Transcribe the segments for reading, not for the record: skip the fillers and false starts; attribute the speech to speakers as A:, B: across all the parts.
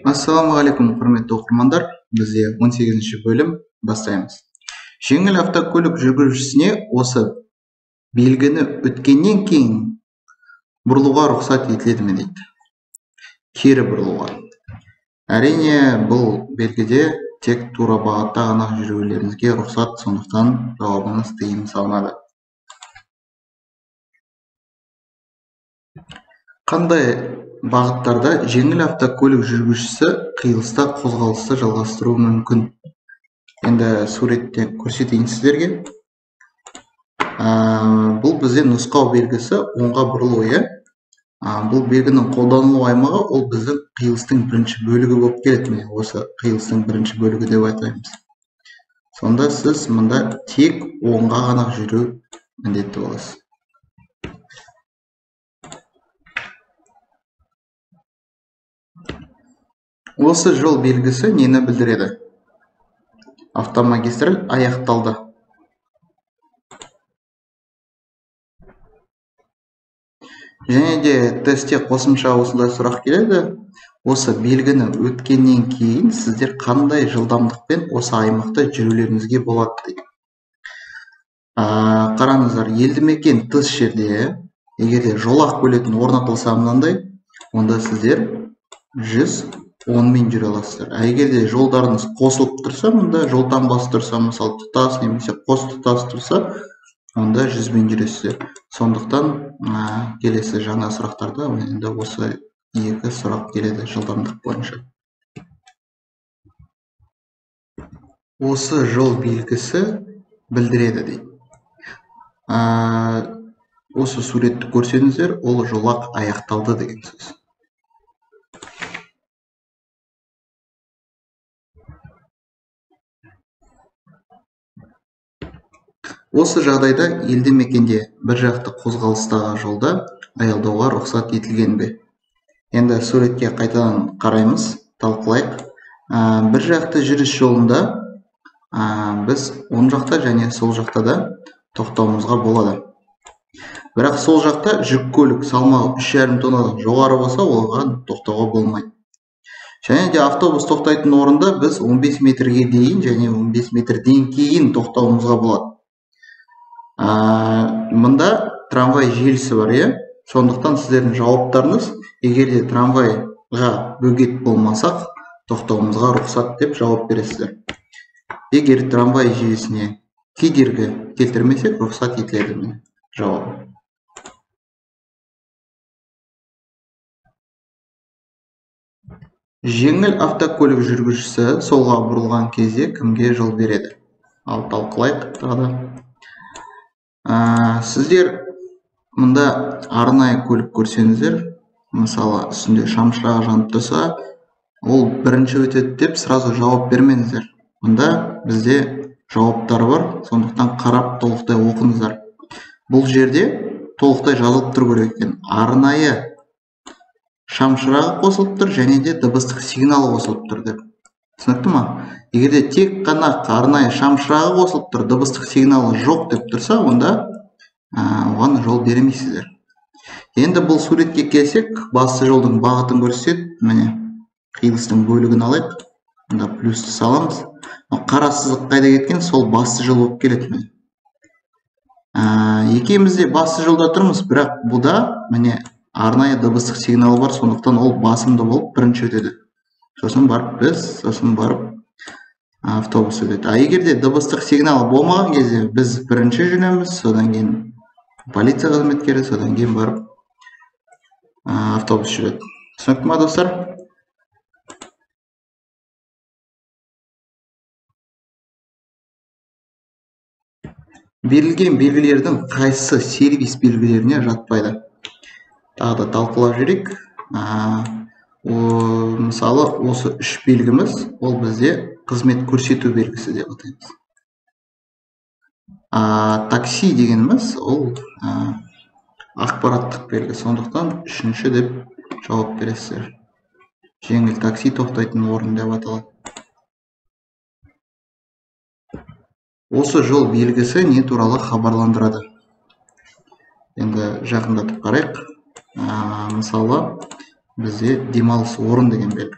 A: Ассалаумағалейкум, құрметті оқырмандар. Бізде 18-ші бөлім бастаймыз. Жеңіл автокөлік жүргізушісіне осы белгіні өткеннен кейін бұрылуға рұқсат етіледі ме дейді. Кері бұрылуға. Әрине, бұл белгіде тек тура бағытта ғана жүрулеріңізге рұқсат, сондықтан жауабыңыз тыйым салынады. Қандай бағыттарда жеңіл автокөлік жүргізушісі қиылыста қозғалысты жалғастыруы мүмкін? Енді суретте көрсетейін сіздерге. Бұл бізде нұсқау белгісі оңға бұрылу, иә? Бұл белгінің қолданылу аймағы ол біздің қиылыстың бірінші бөлігі болып келеді. Міне осы қиылыстың бірінші бөлігі деп айтаймыз. Сонда сіз мында тек оңға ғана жүру міндетті боласыз. Осы жол белгісі нені білдіреді? Автомагистраль аяқталды. Және де тестте қосымша осындай сұрақ келеді. Осы белгіні өткеннен кейін сіздер қандай жылдамдықпен осы аймақта жүрулеріңізге болады дейді. Қараңыздар, елді мекен тыс жерде, егер де жолақ бөлетін орнатылса мынандай, онда сіздер 110-мен жүре аласыздар. А егер де жолдарыңыз қосылып тұрса, мұнда жол таңбасы тұрса, мысалы тұтас немесе қос тұтас тұрса, онда 100-мен жүресіздер. Сондықтан келесі жаңа сұрақтарда енді осы екі сұрақ келеді жылдамдық бойынша. Осы жол белгісі білдіреді дейді. Осы суретті көрсеңіздер, ол жолақ аяқталды деген сөз. Осы жағдайда елді мекенде бір жақты қозғалыстағы жолда аялдауға рұқсат етілген бе? Енді суретке қайтадан қараймыз, талқылайық. Бір жақты жүріс жолында біз оң жақта және сол жақта да тоқтауымызға болады. Бірақ сол жақта жүк көлік салмағы 3,5 тоннадан жоғары болса, оған тоқтауға болмайды. Және де автобус тоқтайтын орында біз 15 метрге дейін және 15 метрден кейін тоқтауымызға болады. Мында трамвай желісі бар, иә? Сондықтан сіздердің жауаптарыңыз, егер де трамвайға бөгет болмасақ, тоқтауымызға рұқсат деп жауап бересіздер. Егер трамвай желісіне кедергі келтірмесек, рұқсат етіледі міне жауабы. Жеңіл автокөлік жүргізушісі солға бұрылған кезде кімге жол береді? Ал талқылайық тағы да. Сіздер мұнда арнайы көлік көрсеңіздер, мысалы үстінде шамшырағы жанып тұрса, ол бірінші өтеді деп сразу жауап бермеңіздер. Мұнда бізде жауаптар бар, сондықтан қарап толықтай оқыңыздар. Бұл жерде толықтай жазылып тұру керек екен. Арнайы шамшырағы қосылып тұр және де дыбыстық сигналы қосылып тұр деп. Түсінікті ма? Егер де тек қана арнайы шамшырағы қосылып тұр, дыбыстық сигналы жоқ деп тұрса, онда оған жол бермейсіздер. Енді бұл суретке келсек, басты жолдың бағытын көрсетеді. Міне, қиылыстың бөлігін алайық. Мұнда плюсті саламыз. Қара сызық қайда кеткен, сол басты жол болып келеді міне. Екеуміз де басты жолда тұрмыз, бірақ бұда міне арнайы дыбыстық сигналы бар, сондықтан ол басымды болып бірінші өтеді. Сосын барып біз, сосын барып автобус өтеді. А егер де дыбыстық сигналы болмаған кезде біз бірінші жүреміз, содан кейін полиция қызметкері, содан кейін барып автобус жүреді. Түсінікті ма, достар? Берілген белгілердің қайсысы сервис белгілеріне жатпайды? Тағы да талқылап жіберейік. Мысалы, осы үш белгіміз, ол бізде қызмет көрсету белгісі деп атаймыз. Такси дегеніміз ол ақпараттық белгі, сондықтан үшінші деп жауап бересіздер. Жеңіл такси тоқтайтын орын деп аталады. Осы жол белгісі не туралы хабарландырады? Енді жақындатып қарайық. Мысалы, бізде демалыс орын деген белгі.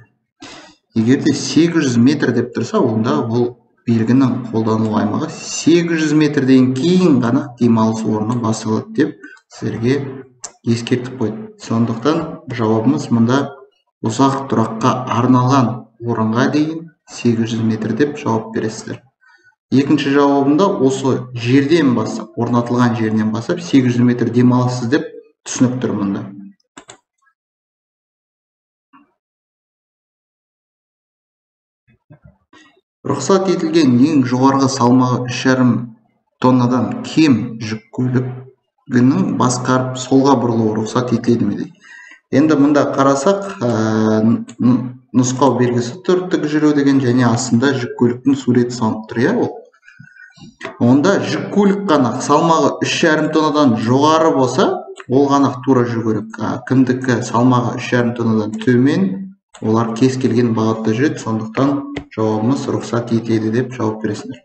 A: Егер де 800 метр деп тұрса, онда бұл белгінің қолдану аймағы 800 метрден кейін ғана демалыс орны басталады деп сіздерге ескертіп қойды. Сондықтан жауабымыз мұнда ұзақ тұраққа арналған орынға дейін 800 метр деп жауап бересіздер. Екінші жауабында осы жерден бастап, орнатылған жерінен бастап 800 метр демаласыз деп түсініп тұр мұнда. Рұқсат етілген ең жоғарғы салмағы 3,5 тоннадан кем жүк көлігінің басқарып солға бұрылуы рұқсат етіледі ме дейді. Енді мұнда қарасақ, нұсқау белгісі тұр, тік жүру деген, және астында жүк көліктің суреті салынып тұр, иә, ол. Онда жүк көлік қана салмағы 3,5 тоннадан жоғары болса, ол ғана тура жүру керек. Кімдікі салмағы 3,5 тоннадан төмен, олар кез келген бағытта жүреді, сондықтан жауабымыз рұқсат етіледі деп жауап бересіздер.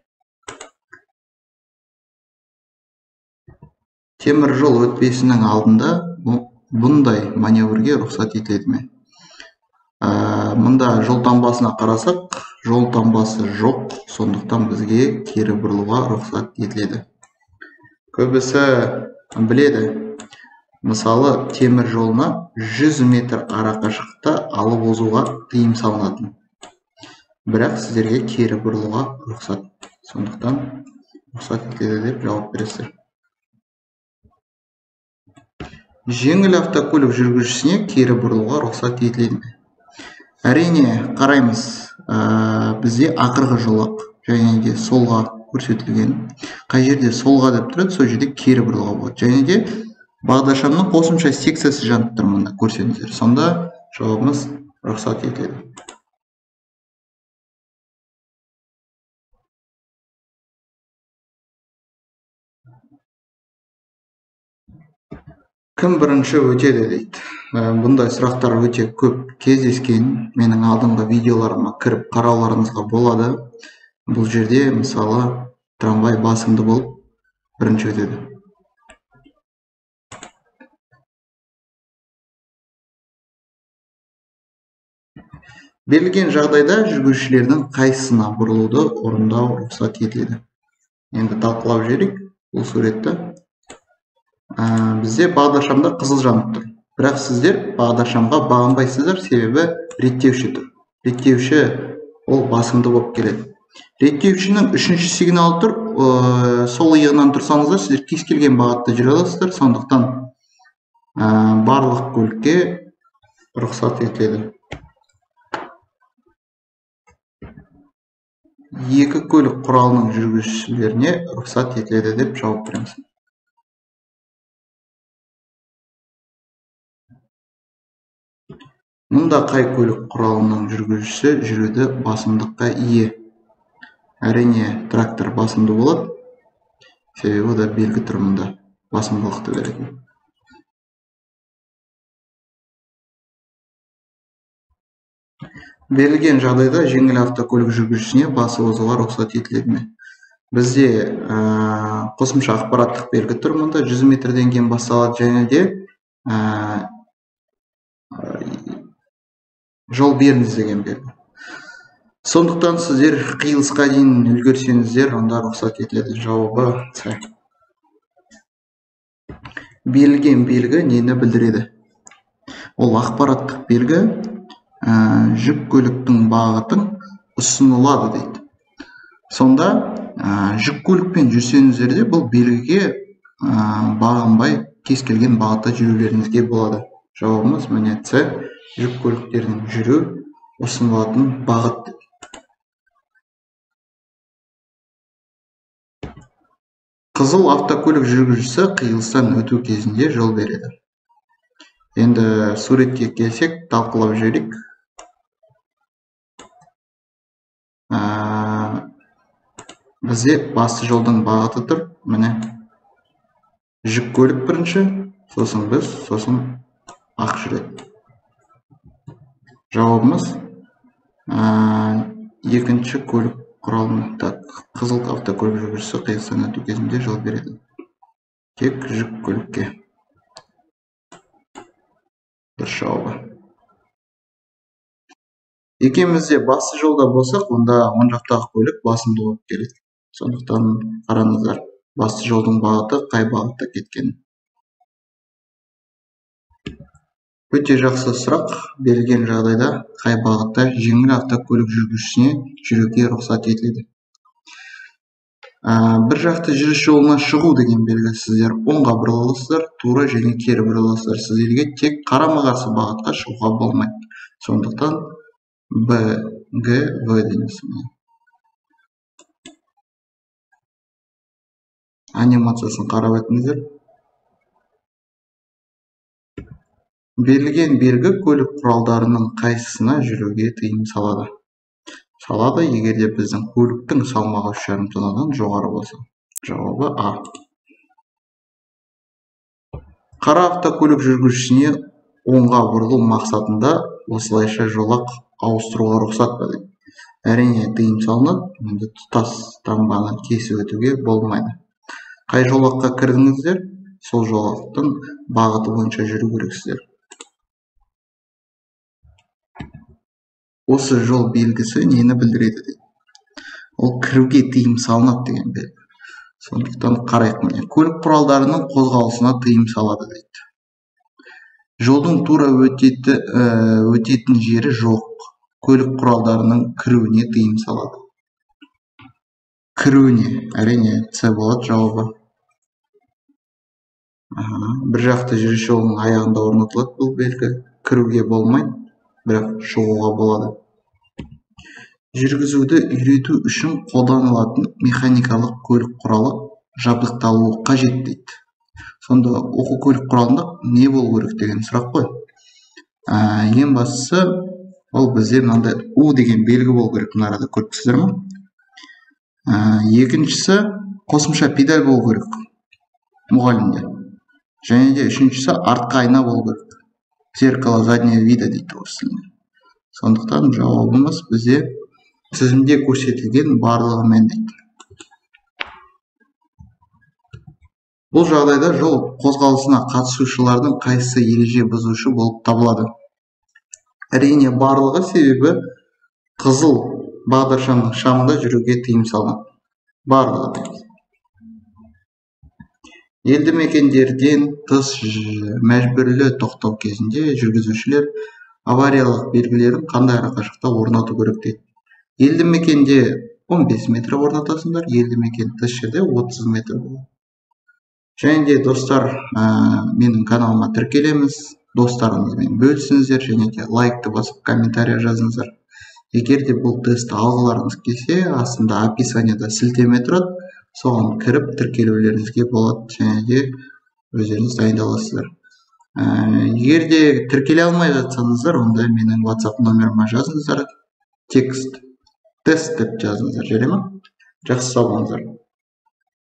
A: Темір жол өтпесінің алдында бұндай маневрге рұқсат етіледі ме? Мұнда жол таңбасына қарасақ, жол таңбасы жоқ, сондықтан бізге кері бұрылуға рұқсат етіледі. Көбісі біледі. Мысалы, темір жолына 100 метр арақашықтықта алып озуға тыйым салынатын. Бірақ сіздерге кері бұрылуға рұқсат. Сондықтан рұқсат етіледі деп жауап бересіздер. Жеңіл автокөлік жүргізушісіне кері бұрылуға рұқсат етіледі ме? Әрине, қараймыз, бізде ақырғы жолақ және де солға көрсетілген. Қай жерде солға деп тұрады, сол жерде кері бұрылуға болады. Және де бағдаршамның қосымша секциясы жанып тұр мұнда, көрсеңіздер. Сонда жауабымыз рұқсат етіледі. Кім бірінші өтеді дейді. Бұндай сұрақтар өте көп кездескен. Менің алдыңғы видеоларыма кіріп қарауларыңызға болады. Бұл жерде, мысалы, трамвай басымды болып бірінші өтеді. Берілген жағдайда жүргізушілердің қайсысына бұрылуды орындау рұқсат етіледі? Енді талқылап жіберейік бұл суретті. Бізде бағдаршамда қызыл жанып тұр. Бірақ сіздер бағдаршамға бағынбайсыздар, себебі реттеуші тұр. Реттеуші ол басымды болып келеді. Реттеушінің үшінші сигналы тұр. Сол иығынан тұрсаңыздар, сіздер кез келген бағытта жүре аласыздар. Сондықтан барлық көлікке рұқсат етіледі. Екі көлік құралының жүргізушілеріне рұқсат етіледі деп жауап береміз. Мұнда қай көлік құралының жүргізушісі жүруді басымдыққа ие? Әрине, трактор басымды болады, себебі ода белгі тұр мұнда басымдылықты беретін. Берілген жағдайда жеңіл автокөлік жүргізушісіне басып озуға рұқсат етіледі ме? Бізде қосымша ақпараттық белгі тұр мұнда 100 метрден кейін басталады және де жол беріңіз деген белгі. Сондықтан сіздер қиылысқа дейін үлгерсеңіздер, онда рұқсат етіледі. Жауабы С. Берілген белгі нені білдіреді? Ол ақпараттық белгі жүк көліктің бағытын ұсынылады дейді. Сонда жүк көлікпен жүрсеңіздер де бұл белгіге бағынбай кез келген бағытта жүрулеріңізге болады. Жауабымыз міне С. Жүк көліктерінің жүру ұсынылатын бағыт. Қызыл автокөлік жүргізушісі қиылыстан өту кезінде жол береді. Енді суретке келсек, талқылап жіберейік. Бізде басты жолдың бағыты тұр. Міне жүк көлік бірінші, сосын біз, сосын ақ жүреді. Жауабымыз екінші көлік құралының, так, қызыл автокөлік жүргізушісі қиылыстан өту кезінде жол береді. Тек жүк көлікке. Дұрыс жауабы. Екеуміз де басты жолда болсақ, онда оң жақтағы көлік басымды болып келеді. Сондықтан қараңыздар, басты жолдың бағыты қай бағытта кеткенін. Өте жақсы сұрақ. Берілген жағдайда қай бағытта жеңіл автокөлік жүргізушісіне жүруге рұқсат етіледі? Бір жақты жүріс жолына шығу деген белгі. Сіздер оңға бұрыласыздар, тура және кері бұрыласыздар. Сіздерге тек қарама-қарсы бағытқа шығуға болмайды. Сондықтан Б, Г, В дейміз. Анимациясын қарап өтіңіздер. Берілген белгі көлік құралдарының қайсысына жүруге тыйым салады? Салады, егер де біздің көліктің салмағы 3,5 тоннадан жоғары болса. Жауабы А. Қара автокөлік жүргізушісіне оңға бұрылу мақсатында осылайша жолақ ауыстыруға рұқсат па дейді. Әрине, тыйым салынады, енді тұтас таңбаны кесіп өтуге болмайды. Қай жолаққа кірдіңіздер, сол жолақтың бағыты бойынша жүру керексіздер. Осы жол белгісі нені білдіреді дейді. Ол кіруге тыйым салынады деген белгі. Сондықтан қарайық міне. Көлік құралдарының қозғалысына тыйым салады дейді. Жолдың тура өтетін жері жоқ. Көлік құралдарының кіруіне тыйым салады. Кіруіне, әрине, С болады жауабы. Бір жақты жүріс жолының аяғында орнатылады бұл белгі. Кіруге болмайды, бірақ шығуға болады. Жүргізуді үйрету үшін қолданылатын механикалық көлік құралы жабдықталуы қажет дейді. Сонда оқу көлік құралында не болу керек деген сұрақ қой. Ең бастысы ол бізде мынандай У деген белгі болу керек. Мына арада көріп тұрсыздар ма? Екіншісі қосымша педаль болу керек мұғалімде. Және де үшіншісі артқы айна болу керек. Зеркало заднего вида дейді орыс тілінде. Сондықтан жауабымыз бізде тізімде көрсетілген барлығымен дейді. Бұл жағдайда жол қозғалысына қатысушылардың қайсысы ереже бұзушы болып табылады? Әрине барлығы, себебі қызыл бағдаршамның шамында жүруге тыйым салынады. Барлығы дейміз. Елді мекендерден тыс мәжбүрлі тоқтау кезінде жүргізушілер авариялық белгілерін қандай арақашықтықта орнату керек дейді. Елді мекенде 15 метр орнатасыңдар, елді мекен тыс жерде 30 метр болады. Және де достар, менің каналыма тіркелеміз, достарыңызбен бөлісіңіздер және де лайкты басып комментария жазыңыздар. Егер де бұл тестті алғыларыңыз келсе, астында описанияда сілтеме тұрады, соған кіріп тіркелулеріңізге болады және де өздеріңіз дайындаласыздар. Егер де тіркеле алмай жатсаңыздар, онда менің WhatsApp номеріме жазыңыздар, текст тест деп жазыңыздар, жарай ма? Жақсы, сау болыңыздар.